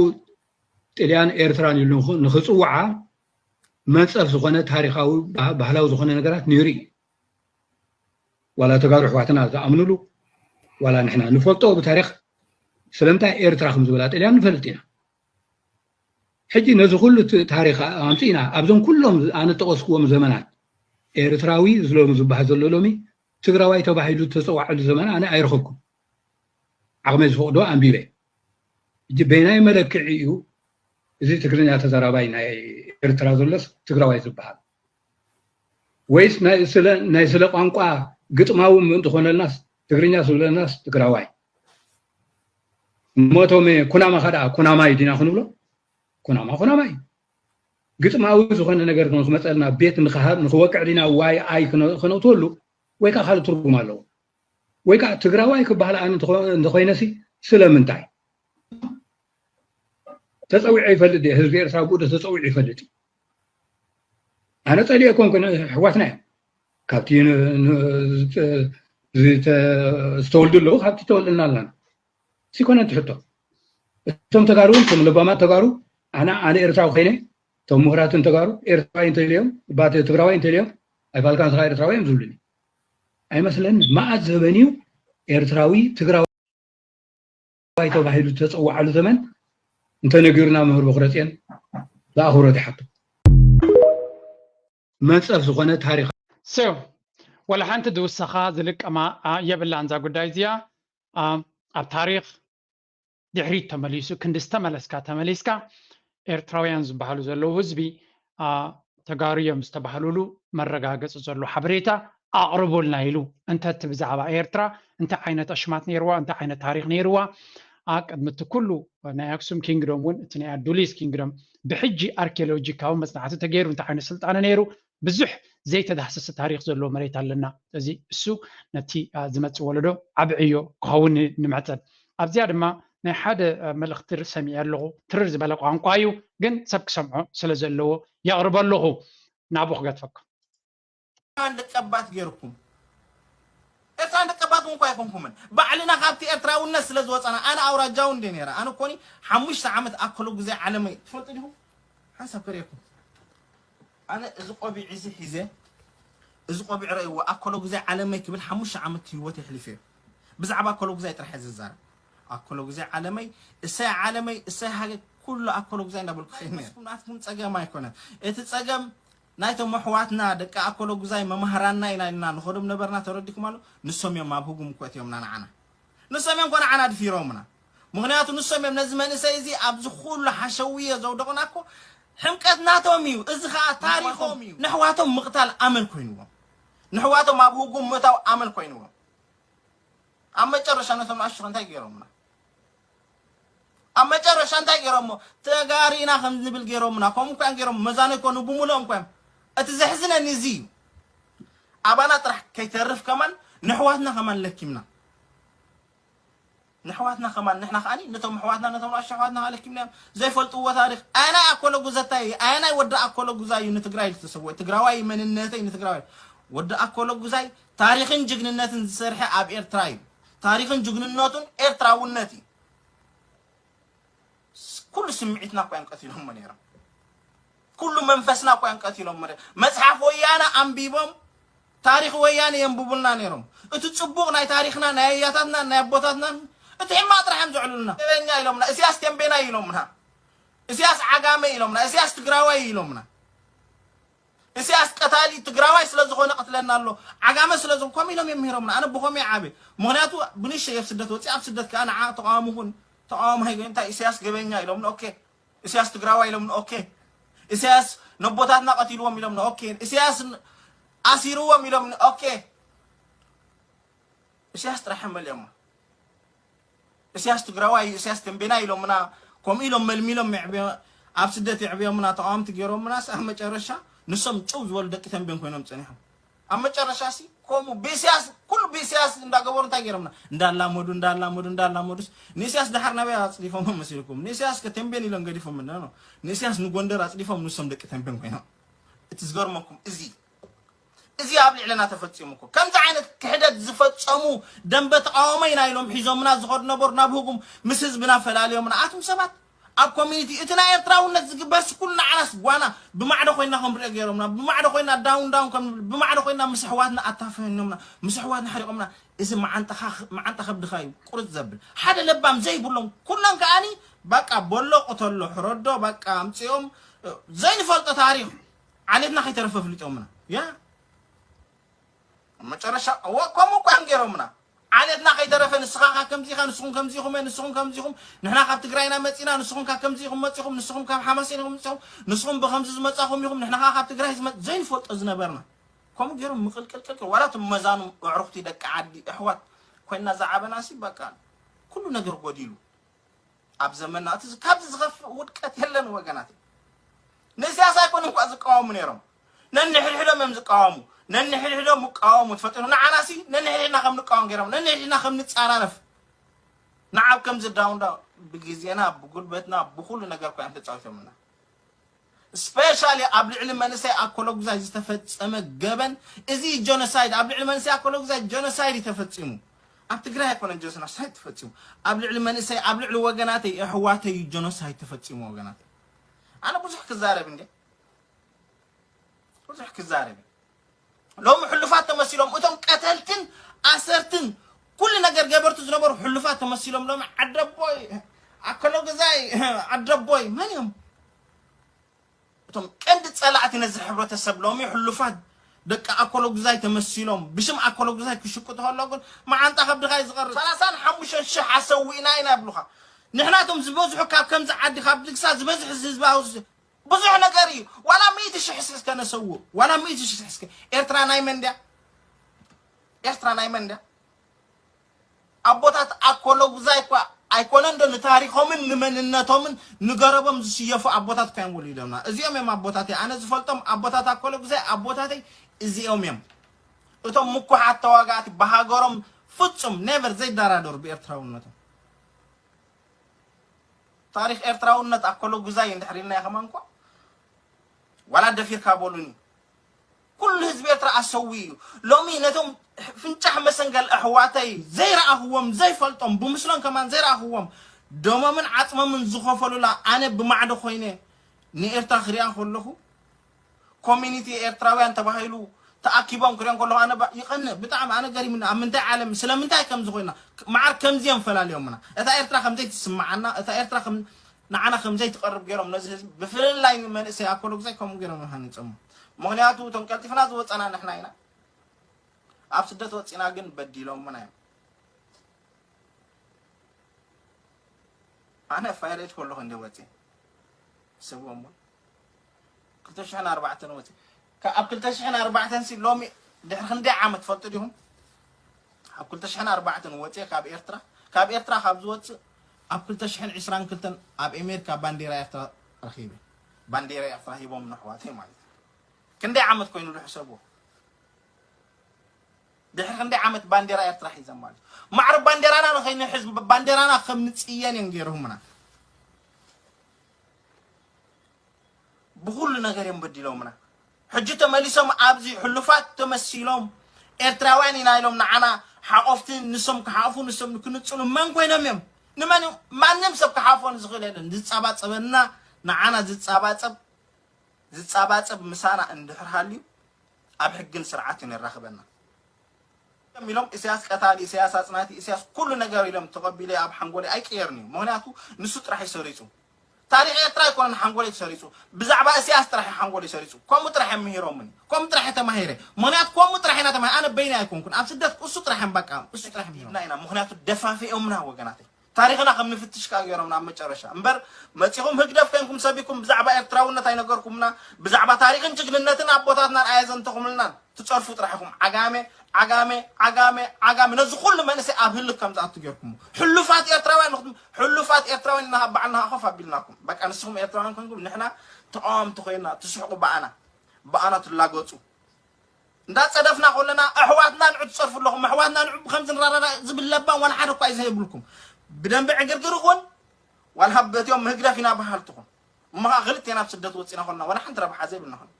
ጥልያን ኤርትራን ኢሉ ንኽ- ንኽጽውዓ መንጸፍ ዝኾነ ታሪኻዊ ባህ- ባህላዊ ዝኾነ ነገራት ነይሩ እዩ። ዋላ ተጋሩ ኣሕዋትና ዝኣምኑሉ ዋላ ንሕና ንፈልጦ ብታሪኽ ስለምንታይ ኤርትራ ከም ዝበላ ጥልያን ንፈልጥ ኢና። ሕጂ ነዚ ኩሉ ት- ታሪኽ ኣምጺእና ኣብዞም ኩሎም ኣነ ጠቐስክዎም ዘመናት ኤርትራዊ ዝሎም ዝበሃል ዘሎ ሎሚ ትግራዋይ ተባሂሉ ዝተጸዋዐሉ ዘመን ኣነ ኣይረኸብኩን። ዓቕመይ ዝፈቕዶ ኣንቢበ። ሕጂ በይናይ መለክዒ እዩ እዚ ትግርኛ ተዛራባይ ናይ ኤርትራ ዘሎስ ትግራዋይ ዝበሃል ወይስ ናይ ስለ ናይ ስለ ቋንቋ ግጥማዊ ምእንቲ ኮነልናስ ትግርኛ ዝብለናስ ትግራዋይ ሞቶም ኩናማ ከደኣ ኩናማይ ዲና ክንብሎ ኩናማ ኩናማይ ግጥማዊ ዝኾነ ነገር ንክመፀልና ቤት ንክወቅዕ ዲና ዋይ ኣይ ክነውተሉ ወይ ከዓ ካልእ ትርጉም ኣለዎ ወይ ከዓ ትግራዋይ ክበሃል ኣነ እንተኮይነሲ ስለምንታይ ተፀዊዐ ይፈልጥ ድየ ህዝቢ ኤርትራ ብኡ ተፀዊዑ ይፈልጥ ኣነ ፀሊኦ ኮንኩ ኣሕዋትና እዮም ካብቲ ዝተወልዱ ኣለዉ ካብቲ ተወልድና ኣለና ሲኮነ ትሕቶ እቶም ተጋሩ እውን እቶም ለባማት ተጋሩ ኣነ ኣነ ኤርትራዊ ኮይነ እቶም ምሁራትን ተጋሩ ኤርትራዊ እንተልዮም ባት ትግራዋይ እንተልዮም ኣይፋልካን ስኻ ኤርትራዊ እዮም ዝብሉኒ ኣይመስለኒ መዓት ዘበን እዩ ኤርትራዊ ትግራዋይ ተባሂሉ ዝተፀዋዓሉ ዘመን እንተነጊሩና መምህር በኩረፅዮን ብኣኽብሮት ይሓቶ መንፀፍ ዝኾነ ታሪኽ So ወላ ሓንቲ ዝውሰኻ ዝልቀማ የብላን እዛ ጉዳይ እዚኣ ኣብ ታሪኽ ድሕሪት ተመሊሱ ክንዲ ዝተመለስካ ተመሊስካ ኤርትራውያን ዝበሃሉ ዘለዉ ህዝቢ ተጋሩ እዮም ዝተባህሉሉ መረጋገፂ ዘሎ ሓበሬታ ኣቕርቡልና ኢሉ እንተ እቲ ብዛዕባ ኤርትራ እንታይ ዓይነት ኣሽማት ነይርዋ እንታይ ዓይነት ታሪክ ነይርዋ ቅድሚ እቲ ኩሉ ናይ ኣክሱም ኪንግዶም እውን እቲ ናይ ኣዱሊስ ኪንግዶም ብሕጂ ኣርኪኦሎጂካዊ መፅናዕቲ ተገይሩ እንታይ ዓይነት ስልጣነ ነይሩ ብዙሕ ዘይተዳህሰሰ ታሪክ ዘለዎ መሬት ኣለና እዚ እሱ ነቲ ዝመፅእ ወለዶ ዓብዕዮ ክኸውን ንምዕፀን ኣብዚኣ ድማ ናይ ሓደ መልእክቲ ሰሚዐ ኣለኹ ትርር ዝበለ ቋንቋ እዩ ግን ሰብ ክሰምዖ ስለ ዘለዎ የቕርበ ኣለኹ ናብኡ ክገድፈኩም እታን ደቀባት ገይርኩም እታን ደቀባት እውን እኳ ኣይኮንኩምን ባዕልና ካብቲ ኤርትራውነት ስለ ዝወፀና ኣነ ኣውራጃው እንደ ነራ ኣነ ኮኒ ሓሙሽተ ዓመት ኣከሎ ግዜ ዓለመይ ትፈልጡ ዲኹም ሓንሳብ ከርእየኩም ኣነ እዚ ቆቢዕ እዚ ሒዘ እዚ ቆቢዕ ረእይዎ ኣከሎ ግዜ ዓለመይ ክብል ሓሙሽተ ዓመት ህይወት የሕሊፈ ብዛዕባ ኣከሎ ግዛይ ጥራሕ ዝዛረብ ኣከሎ ግዛይ ዓለመይ እሰይ ዓለመይ እሰይ ሃገ ኩሉ ኣከሎ ግዛይ እንዳበልኩ ኸይድኩም ናትኩም ፀገም ኣይኮነን እቲ ፀገም ናይቶም ኣሕዋትና ደቂ ኣኮሎጉዛይ መማህራንና ኢና ኢልና ንኸዶም ነበርና ተረዲኩም ኣሎ ንሶም እዮም ኣብ ህጉም እኮ እትዮምና ንዓና ንሶም እዮም ኮ ንዓና ድፊሮምና ምክንያቱ ንሶም እዮም ነዚ መንእሰይ እዚ ኣብዚ ኩሉ ሓሸውየ ዘውደቑና እኮ ሕምቀት ናቶም እዩ እዚ ከዓ ታሪኾም እዩ ንሕዋቶም ምቕታል ኣመል ኮይንዎም ንሕዋቶም ኣብ ህጉም ምእታው ኣመል ኮይንዎም ኣብ መጨረሻ ነቶም ኣሽኹ እንታይ ገይሮምና ኣብ መጨረሻ እንታይ ገይሮሞ ተጋሪና ከም ንብል ገይሮምና ከምኡ እኳ ገይሮም መዛነ ኮኑ ብምልኦም እኳ እቲ ዘሕዝነኒ እዚ እዩ ኣባና ጥራሕ ከይተርፍ ከማን ንሕዋትና ከማን ለኪምና ንሕዋትና ከማን ንሕና ከዓኒ ነቶም ኣሕዋትና ነቶም ንኣሽቱ ኣሕዋትና ኣለኪምናዮም ዘይፈልጥዎ ታሪክ ኣየናይ ኣኮሎ ጉዘታይ ኣየናይ ወዲ ኣኮሎ ጉዛ እዩ ንትግራይ ዝተሰወ ትግራዋይ መንነተይ ንትግራዋይ ወዲ ኣኮሎ ጉዛይ ታሪክን ጅግንነትን ዝሰርሐ ኣብ ኤርትራ እዩ ታሪክን ጅግንነቱን ኤርትራውነት እዩ ኩሉ ስምዒትና እኳ እዮም ቀቲሎሞ ነይሮም ኩሉ መንፈስና እኳ እዮም ቀቲሎሞ ነይሮም መፅሓፍ ወያነ ኣንቢቦም ታሪክ ወያነ የንብቡልና ነይሮም እቲ ፅቡቅ ናይ ታሪክና ናይ ኣያታትና ናይ ኣቦታትና እቲ ሕማቅ ጥራሕ እዮም ዘዕሉልና ገበኛ ኢሎምና እስያስ ቴምቤና ኢሎምና እስያስ ዓጋመ ኢሎምና እስያስ ትግራዋይ ኢሎምና እስያስ ቀታሊ ትግራዋይ ስለ ዝኾነ ቀትለና ኣሎ ዓጋመ ስለ ዝኾነ ኢሎም የምህሮምና ኣነ ብኾም ዓበ ምክንያቱ ብንሽ የብ ስደት ወፂ ኣብ ስደት ከዓ ንዓ ተቃዋሚ ኩን ተቃዋሚ ሃይገ እንታይ እስያስ ገበኛ ኢሎም ኦኬ እስያስ ትግራዋይ ኢሎም ኦኬ እስያስ ነቦታትና ቀቲልዎም ኢሎም ኦኬ እስያስ ኣሲርዎም ኢሎም ኦኬ እስያስ ጥራሕ መሊኦማ እስያስ ትግራዋይ እዩ እስያስ ተንቤና ኢሎምና ከምኡ ኢሎም መልሚሎም የዕብዮ ኣብ ስደት የዕብዮምና ተቃወምቲ ገይሮምናስ ኣብ መጨረሻ ንሶም ጭው ዝበሉ ደቂ ተንቤን ኮይኖም ፀኒሖም ኣብ መጨረሻ ሲ ከምኡ ብእስያስ ኩሉ ብእስያስ እንዳገበሩ እንታይ ገይሮምና እንዳላመዱ እንዳላመዱ እንዳላመዱስ ንእስያስ ድሓር ናበይ ኣፅዲፎም መሲልኩም ንእስያስ ከተንቤን ኢሎም ገዲፎም እንደ ንእስያስ ንጎንደር ኣፅዲፎም ንሶም ደቂ ተንቤን ኮይኖም እቲ ዝገርመኩም እዚ እዚ ኣብ ልዕለና ተፈጺሙ እኮ። ከምዚ ዓይነት ክሕደት ዝፈጸሙ ደንበ ተቃወሞ ኢና ኢሎም ሒዞምና ዝኸዱ ነበሩ ናብ ህጉም ምስ ህዝብና ፈላልዮምና። ኣቱም ሰባት ኣብ ኮሚኒቲ እቲ ናይ ኤርትራውነት ዝግበር ስኩል ንዓናስ ጓና ብማዕዶ ኮይና ከም ርኦ ገይሮምና፣ ብማዕዶ ኮይና ዳውን ዳውን ከም ብማዕዶ ኮይና ምስ ኣሕዋትና ኣታፈኖምና፣ ምስ ኣሕዋትና ሕሪቆምና። እዚ መዓንጣኻ መዓንጣ ከብድኻ እዩ ቁርጽ ዘብል። ሓደ ለባም ዘይብሎም ኩሎም ከኣኒ በቃ ቦሎ ቁተሎ ሕረዶ በቃ ኣምጺኦም ዘይንፈልጦ ታሪኽ ዓሌትና ከይተረፈ ፍሊጦምና። ያ መጨረሻ እወ ከምኡ እኳ እዮም ገይሮምና። ዓሌትና ከይተረፈ ንስኻ ካብ ከምዚኻ ንስኹም ከምዚኹም ንስኹም ከምዚኹም ንሕና ካብ ትግራይና መፂና ንስኹም ካብ ከምዚኹም መፂኹም ንስኹም ካብ ሓማሴን ኢኹም መፂኹም ንስኹም ብከምዚ ዝመፃኹም ኢኹም ንሕና ከዓ ካብ ትግራይ ዝመ ዘይንፈልጦ ዝነበርና ከምኡ ገይሮም ምቕልቅልቅልቅል ዋላ እቶም መዛኑ ኣዕሩኽቲ ደቂ ዓዲ ኣሕዋት ኮይና ዝዓበና ሲ በቃ ኩሉ ነገር ጎዲሉ ኣብ ዘመንና እቲ ካብዚ ዝኸፍእ ውድቀት የለን ወገናት። ንእስያስ ኣይኮኑን እኳ ዝቃወሙ ነይሮም። ነንሕድሕዶም እዮም ዝቃወሙ። ነንሕድሕዶም ይቃወሙ ትፈልጡ ንዓናሲ ነንሕድሕድና ከም ንቃወም ገይሮም ነንሕድሕድና ከም ንጻራረፍ ንዓብ ከም ዝዳውንዳ ብግዜና ብጉልበትና ብኩሉ ነገር ኮይና ተጫዊቶምና። ስፔሻሊ ኣብ ልዕሊ መንእሰይ ኣኮሎጉዛይ ዝተፈጸመ ገበን እዚ ጆኖሳይድ ኣብ ልዕሊ መንእሰይ ኣኮሎጉዛይ ጆኖሳይድ እዩ ተፈጺሙ። ኣብ ትግራይ ኣይኮነን ጆኖሳይድ ተፈጺሙ። ኣብ ልዕሊ መንእሰይ ኣብ ልዕሊ ወገናተይ ኣሕዋተይ እዩ ጆኖሳይድ ተፈጺሙ ወገናተይ። ኣነ ብዙሕ ክዛረብ እንዴ ብዙሕ ክዛረብ ሎሚ ሕሉፋት ተመሲሎም እቶም ቀተልትን ኣሰርትን ኩሉ ነገር ገበርቱ ዝነበሩ ሕሉፋት ተመሲሎም ሎሚ ዓደቦይ ኣኮሎጉዛይ ዓደቦይ መን እዮም? እቶም ቀንዲ ጸላእቲ ነዚ ሕብረተሰብ ሎሚ ሕሉፋት ደቂ ኣኮሎጉዛይ ተመሲሎም ብሽም ኣኮሎጉዛይ ክሽቅጡ ከለዉ ግን መዓንጣ ከብድኻ እዩ ዝቐርብ። ሰላሳን ሓሙሽተን ሽሕ ኣሰዊእና ኢና ይብሉኻ። ንሕና እቶም ዝበዝሑ ካብ ከምዚ ዓዲ ካብ ድግሳ ዝበዝሕ ህዝቢ ኣውስ ብዙሕ ነገር እዩ። ዋላ ሚእቲ ሽሕ እስከ ነሰውእ ዋላ ሚእቲ ሽሕ እስከ ኤርትራ ናይ መን ድያ? ኤርትራ ናይ መን ድያ? ኣቦታት ኣኮሎጉዛይ እኳ ኣይኮነን ዶ ንታሪኾምን ንመንነቶምን ንገረቦም ዝስየፉ ኣቦታት እኳ እዮም ወሊዶምና። እዚኦም እዮም ኣቦታተይ። ኣነ ዝፈልጦም ኣቦታት ኣኮሎጉዛይ ኣቦታተይ እዚኦም እዮም። እቶም ምኩሓት ተዋጋእቲ ብሃገሮም ፍጹም ኔቨር ዘይደራደሩ ብኤርትራውነቶም። ታሪኽ ኤርትራውነት ኣኮሎጉዛይ እንድሕር ኢልናዮ ከማን እኳ ዋላ ደፊርካ በሉኒ። ኩሉ ህዝቢ ኤርትራ ኣሰዊ እዩ። ሎሚ ነቶም ፍንጫሕ መሰንገል ኣሕዋተይ ዘይረኣኽዎም ዘይፈልጦም ብምስሎም ከማን ዘይረኣኽዎም ደሞምን ዓጽሞምን ዝኸፈሉላ ኣነ ብማዕዶ ኮይነ ንኤርትራ ክሪኣ ከለኹ ኮሚኒቲ ኤርትራውያን ተባሂሉ ተኣኪቦም ክሪኦም ከለኹ ኣነ ይቐንእ ብጣዕሚ ኣነ ገሪምኒ ኣብ ምንታይ ዓለም ስለምንታይ ከምዚ ኮይና መዓር ከምዚ እዮም ፈላልዮምና እታ ኤርትራ ከምዘይ ትስምዓና እታ ኤርትራ ከም ንዓና ከምዘይ ትቐርብ ገይሮም ነዚ ህዝቢ ብፍልላይ ንመንእሰይ ኣኮሎጉዛይ ከምኡ ገይሮም ሃኒፆሞ ምኽንያቱ እቶም ቀልጢፍና ዝወፀና ንሕና ኢና ኣብ ስደት ወፂና ግን በዲሎምና እዮም ኣነ ፋይሬት ከለኹ እንደ ወፂ ስብዎም ክልተ ሽሕን ኣርባዕተን ወፂ ካብ ክልተ ሽሕን ኣርባዕተን ሲ ሎሚ ድሕሪ ክንደይ ዓመት ትፈልጡ ዲኹም ኣብ ክልተ ሽሕን ኣርባዕተን ወፂ ካብ ኤርትራ ካብ ኤርትራ ካብ ዝወፅእ ኣብ ክልተ ሽሕን ዕስራን ክልተን ኣብ ኣሜሪካ ባንዴራ ኤርትራ ረኺበ ባንዴራ ኤርትራ ሂቦም ነሕዋተይ ማለት እዩ ክንደይ ዓመት ኮይኑ ዝሕሰብዎ ድሕሪ ክንደይ ዓመት ባንዴራ ኤርትራ ሒዘም ማለት ማዕረ ባንዴራና ንኸይንሕዝ ባንዴራና ከም ንፅየን እዮም ገይርሁምና ብኩሉ ነገር እዮም በዲሎምና ሕጂ ተመሊሶም ኣብዚ ሕሉፋት ተመሲሎም ኤርትራውያን ኢና ኢሎም ንዓና ሓቆፍቲ ንሶም ክሓቑፉ ንሶም ክንፅሉ መን ኮይኖም እዮም ንመን ማንም ሰብ ክሓፎን ዝኽእል የለን ዝፃባፀበና ንዓና ዝፃባፀብ ዝፃባፀብ ምሳና እንድሕር ሃልዩ ኣብ ሕግን ስርዓትን የራኽበና ኢሎም ኢሳያስ ቀታሊ ኢሳያስ ኣፅናቲ ኢሳያስ ኩሉ ነገር ኢሎም ተቐቢለ ኣብ ሓንጎለይ ኣይቅየርን እዩ ምክንያቱ ንሱ ጥራሕ ይሰሪፁ ታሪክ ኤርትራ ኣይኮነን ሓንጎለይ ተሰሪፁ ብዛዕባ ኢሳያስ ጥራሕ ሓንጎለይ ሰሪፁ ከምኡ ጥራሕ ምሂሮምኒ ከምኡ ጥራሕ ተማሂረ ምክንያቱ ከምኡ ጥራሕ ኢና ተማሂረ ኣነ በይነ ኣይኮንኩን ኣብ ስደት እሱ ጥራሕ በቃ እሱ ጥራሕ ምሂሮም ኢና ምክንያቱ ደፋፊኦምና ወገናተይ ታሪኽና ከም ንፍትሽ ከኣ ገይሮምና ኣብ መጨረሻ እምበር መጺኹም ህግደፍ ኮንኩም ሰቢኩም ብዛዕባ ኤርትራውነት ኣይነገርኩምና ብዛዕባ ታሪኽን ጅግንነትን ኣቦታትናን ኣየዘንተኹምልናን ትጸርፉ ጥራሕ ኢኹም ዓጋመ ዓጋመ ዓጋመ ዓጋመ ነዚ ኩሉ መንእሰይ ኣብ ህልክ ከም ዝኣቱ ገይርኩሞ ሕሉፋት ኤርትራውያን ንኹም ሕሉፋት ኤርትራውያን ኢና ባዕልና ኮፍ ኣቢልናኩም በቃ ንስኹም ኤርትራውያን ኮንኩም ንሕና ተቃወምቲ ኮይና ትስሕቁ ብኣና ብኣና ትላገጹ እንዳጸደፍና ከለና ኣሕዋትና ንዑ ትጸርፉ ኣለኹም ኣሕዋትና ንዑ ብከምዚ ንራራዳ ዝብል ለባም ዋላ ሓደ እኳ እዩ ዘይብልኩም ብደንቢ ዕግርግር ይኹን ዋላ በቲኦም ምህግደፍ ኢና በሃልቲ ኹን እሞ ከዓ ክልቴና ኣብ ስደት ወፂና ከለና ዋላ ሓንቲ ረብሓ ዘይብልና ኹን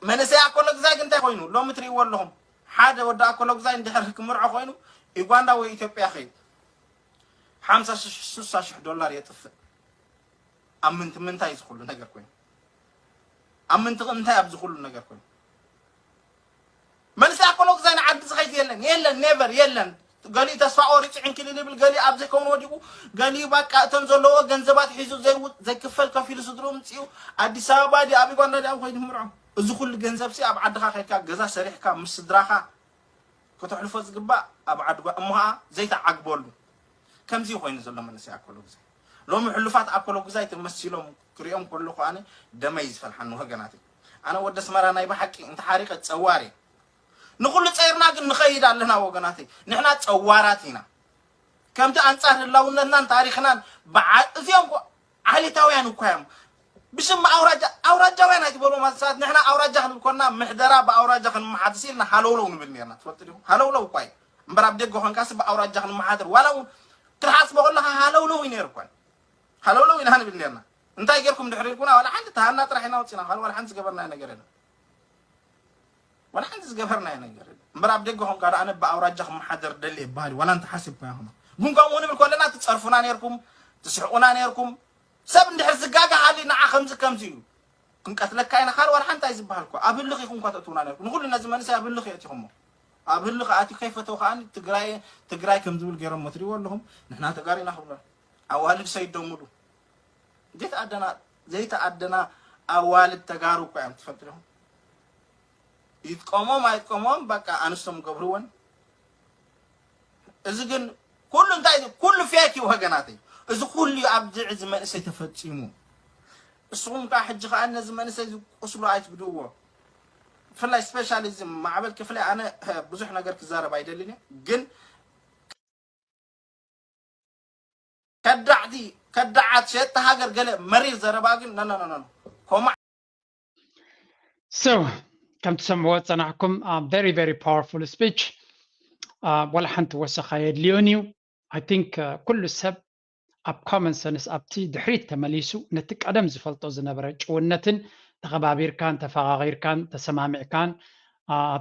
መንእሰይ ኣኮሎ ግዛይ ግን እንታይ ኮይኑ ሎሚ ትርእይዎ ኣለኹም? ሓደ ወዲ ኣኮሎ ግዛይ እንድሕር ክምርዖ ኮይኑ ዩጋንዳ ወይ ኢትዮጵያ ኸይድ ሓምሳ ሽሕ ስሳ ሽሕ ዶላር የጥፍእ። ኣብ ምንት ምንታይ ዝኹሉ ነገር ኮይኑ ኣብ ምንት እንታይ ኣብ ዝኹሉ ነገር ኮይኑ መንእሰይ ኣኮሎ ግዛይ ንዓዲ ዝኸይድ የለን የለን ኔቨር የለን። ገሊኡ ተስፋ ቆሪፁ ዕንክሊል ይብል፣ ገሊኡ ኣብ ዘይከውን ወዲቁ፣ ገሊኡ ባቃ እተን ዘለዎ ገንዘባት ሒዙ ዘይው- ዘይክፈል ከፊሉ ስድሩ ምፅኡ ኣዲስ ኣበባ ዲ ኣብ ዩጋንዳ ዲ ኣብ ከይዱ ምርዖ። እዚ ኩሉ ገንዘብ ሲ ኣብ ዓድኻ ከይድካ ገዛ ሰሪሕካ ምስ ስድራኻ ከተሕልፎ ዝግባእ ኣብ ዓድጓ እሞ ኸዓ ዘይተዓግበሉ። ከምዚ ኮይኑ ዘሎ መንእሰይ ኣኮሎ ግዛይ ሎሚ ሕሉፋት ኣኮሎ ግዛይ ተመሲሎም ክሪኦም ከለኹ ኣነ ደመይ ዝፈልሓኒ ወገናት። ኣነ ወደ ኣስመራ ናይ ብሓቂ እንተሓሪቀ ፀዋር እየ። ንኹሉ ፀይርና ግን ንኸይድ ኣለና ወገናተይ። ንሕና ፀዋራት ኢና። ከምቲ ኣንፃር ህላውነትናን ታሪኽናን በዓ- እዚኦም እኮ ዓሌታውያን እኳ እዮም። ብሽም ኣውራጃ ኣውራጃውያን ኣይትበልዎም። ኣብዚ ሰዓት ንሕና ኣውራጃ ክንብል ኮና ምሕደራ ብኣውራጃ ክንመሓድስ ኢልና ሃለውለው ንብል ነርና። ትፈልጡ ዲኹም? ሃለውለው እኳ እዩ እምበር ኣብ ደገ ኮንካሲ ብኣውራጃ ክንመሓደር ዋላ እውን ክትሓስቦ ከለካ ሃለውለው እዩ ነይሩ እኳ። ሃለውለው ኢና ንብል ነርና። እንታይ ጌርኩም ድሕሪ ኢልኩና ዋላ ሓንቲ ተሃና ጥራሕ ኢና ወፂና። ካልእ ዋላ ሓንቲ ዝገበርናዮ ነገር የለን። ዋላ ሓንቲ ዝገበርናዮ ነገር የለን። እምበር ኣብ ደገ ኮንካ ዶ ኣነ ብኣውራጃ ክመሓደር ደሊ ይበሃል እዩ። ዋላ እንተሓሲብኩ ኢኹም። ግን ከምኡ ንብል ከለና ትፀርፉና ነርኩም፣ ትስሕቁና ነርኩም። ሰብ እንድሕር ዝጋጋ ሃሊ ንዓ ከምዚ ከምዚ እዩ ክንቀትለካ ኢና። ካልእ ዋላ ሓንቲ ኣይዝበሃል እኮ። ኣብ ህልኽ ኢኹም እኳ ተእትውና ነርኩም። ንኩሉ ነዚ መንእሰይ ኣብ ህልኽ የእቲኹሞ። ኣብ ህልኽ ኣትዩ ከይፈተው ከዓኒ ትግራይ ትግራይ ከም ዝብል ገይሮሞ ትሪእዎ ኣለኹም። ንሕና ተጋሩ ኢና ክብሎ ኣዋልድ ሰይዶምሉ ዘይተኣደና ዘይተኣደና ኣዋልድ ተጋሩ እኮ እዮም። ትፈልጡ ዲኹም? ይጥቀሞም ኣይጥቀሞም በቃ ኣንስቶም ገብርወን። እዚ ግን ኩሉ እንታይ ኩሉ ፌክ እዩ ወገናተይ። እዚ ኩሉ እዩ ኣብዚ እዚ መንእሰይ ተፈፂሙ። እስኹም ከዓ ሕጂ ከዓ ነዚ መንእሰይ እዚ ቁስሉ ኣይትግድእዎ። ብፍላይ ስፔሻሊ እዚ ማዕበል ክፍለ ኣነ ብዙሕ ነገር ክዛረብ ኣይደልን እየ ግን ከዳዕቲ ከዳዓት ሸየጥቲ ሃገር ገለ መሪር ዘረባ ግን ነነነነ ኮማ So ከም ትሰምዕዎ ዝፀናሕኩም very very powerful speech። ዋላ ሓንቲ ወሰኻ የድልዮን እዩ። I think ኩሉ ሰብ ኣብ common sense ኣብቲ ድሕሪት ተመሊሱ ነቲ ቀደም ዝፈልጦ ዝነበረ ጭውነትን ተኸባቢርካን ተፈቓቒርካን ተሰማሚዕካን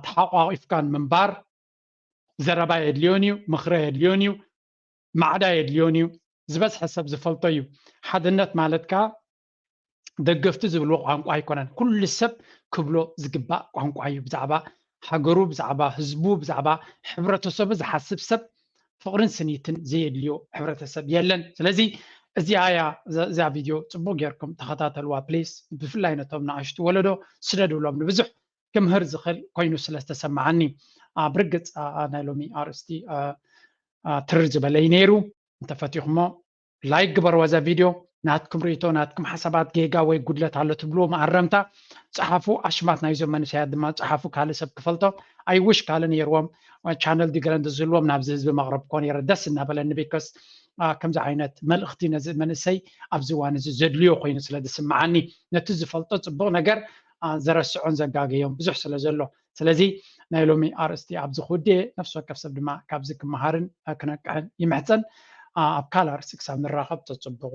ተሓቋቒፍካን ምንባር ዘረባ የድልዮን እዩ፣ ምኽሪ የድልዮን እዩ፣ ማዕዳ የድልዮን እዩ። ዝበዝሐ ሰብ ዝፈልጦ እዩ። ሓድነት ማለት ከዓ ደገፍቲ ዝብልዎ ቋንቋ ኣይኮነን። ኩሉ ሰብ ክብሎ ዝግባእ ቋንቋ እዩ። ብዛዕባ ሃገሩ፣ ብዛዕባ ህዝቡ፣ ብዛዕባ ሕብረተሰቡ ዝሓስብ ሰብ ፍቕርን ስኒትን ዘየድልዮ ሕብረተሰብ የለን። ስለዚ እዚኣ እያ እዛ ቪድዮ ፅቡቅ ጌርኩም ተኸታተልዋ ፕሊስ። ብፍላይ ነቶም ንኣሽቱ ወለዶ ስደድብሎም ንብዙሕ ክምህር ዝኽእል ኮይኑ ስለ ዝተሰማዓኒ ብርግፅ ናይ ሎሚ ኣርእስቲ ትርር ዝበለ እዩ ነይሩ። እንተፈቲኹሞ ላይክ ግበርዎ እዛ ቪድዮ። ናትኩም ርእቶ ናትኩም ሓሳባት ጌጋ ወይ ጉድለት ኣሎ ትብልዎ መኣረምታ ፀሓፉ። ኣሽማት ናይዞም መንእሰያት ድማ ፀሓፉ። ካልእ ሰብ ክፈልጦ ኣይውሽ ካልእ ነይርዎም ቻነል ዲግረ እንተዝህልዎም ናብዚ ህዝቢ መቕረብኮ ነይረ ደስ እናበለኒ። ቢኮስ ከምዚ ዓይነት መልእኽቲ ነዚ መንእሰይ ኣብዚ እዋን እዚ ዘድልዮ ኮይኑ ስለ ዝስምዓኒ ነቲ ዝፈልጦ ፅቡቕ ነገር ዘረስዖን ዘጋገዮን ብዙሕ ስለ ዘሎ። ስለዚ ናይ ሎሚ ኣርእስቲ ኣብዚ ክውድእ እየ። ነፍሲ ወከፍ ሰብ ድማ ካብዚ ክመሃርን ክነቅሕን ይምሕፀን። ኣብ ካልእ ኣርእስቲ ክሳብ ንራኸብ ተፅብቑ።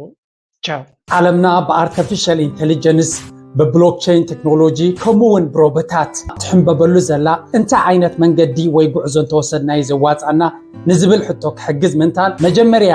ቻው። ዓለምና ብኣርተፊሻል ኢንተሊጀንስ ብብሎክቸይን ቴክኖሎጂ ከምኡ እውን ብሮቦታት ትሕንበበሉ ዘላ እንታይ ዓይነት መንገዲ ወይ ጉዕዞ እንተወሰድና እዩ ዘዋፅኣና ንዝብል ሕቶ ክሕግዝ ምእንታን መጀመርያ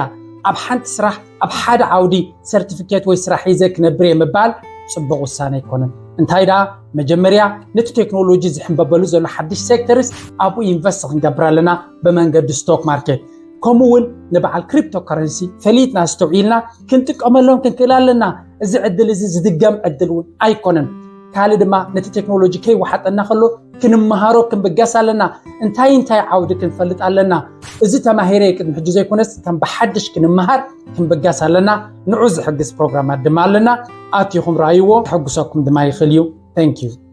ኣብ ሓንቲ ስራሕ ኣብ ሓደ ዓውዲ ሰርቲፊኬት ወይ ስራሕ ሒዘ ክነብር እየ ምባል ፅቡቕ ውሳነ ኣይኮነን። እንታይ ደኣ መጀመርያ ነቲ ቴክኖሎጂ ዝሕንበበሉ ዘሎ ሓድሽ ሴክተርስ ኣብኡ ኢንቨስት ክንገብር ኣለና ብመንገዲ ስቶክ ማርኬት ከምኡ እውን ንበዓል ክሪፕቶ ከረንሲ ፈሊጥና ኣስተውዒልና ክንጥቀመሎም ክንክእል ኣለና። እዚ ዕድል እዚ ዝድገም ዕድል እውን ኣይኮነን። ካልእ ድማ ነቲ ቴክኖሎጂ ከይወሓጠና ከሎ ክንመሃሮ ክንብገስ ኣለና። እንታይ እንታይ ዓውዲ ክንፈልጥ ኣለና። እዚ ተማሂረ ቅድሚ ሕጂ ዘይኮነስ ከም ብሓድሽ ክንመሃር ክንብገስ ኣለና። ንዑ ዝሕግዝ ፕሮግራማት ድማ ኣለና። ኣቲኹም ረኣይዎ። ከሐጉሰኩም ድማ ይኽእል እዩ። Thank you።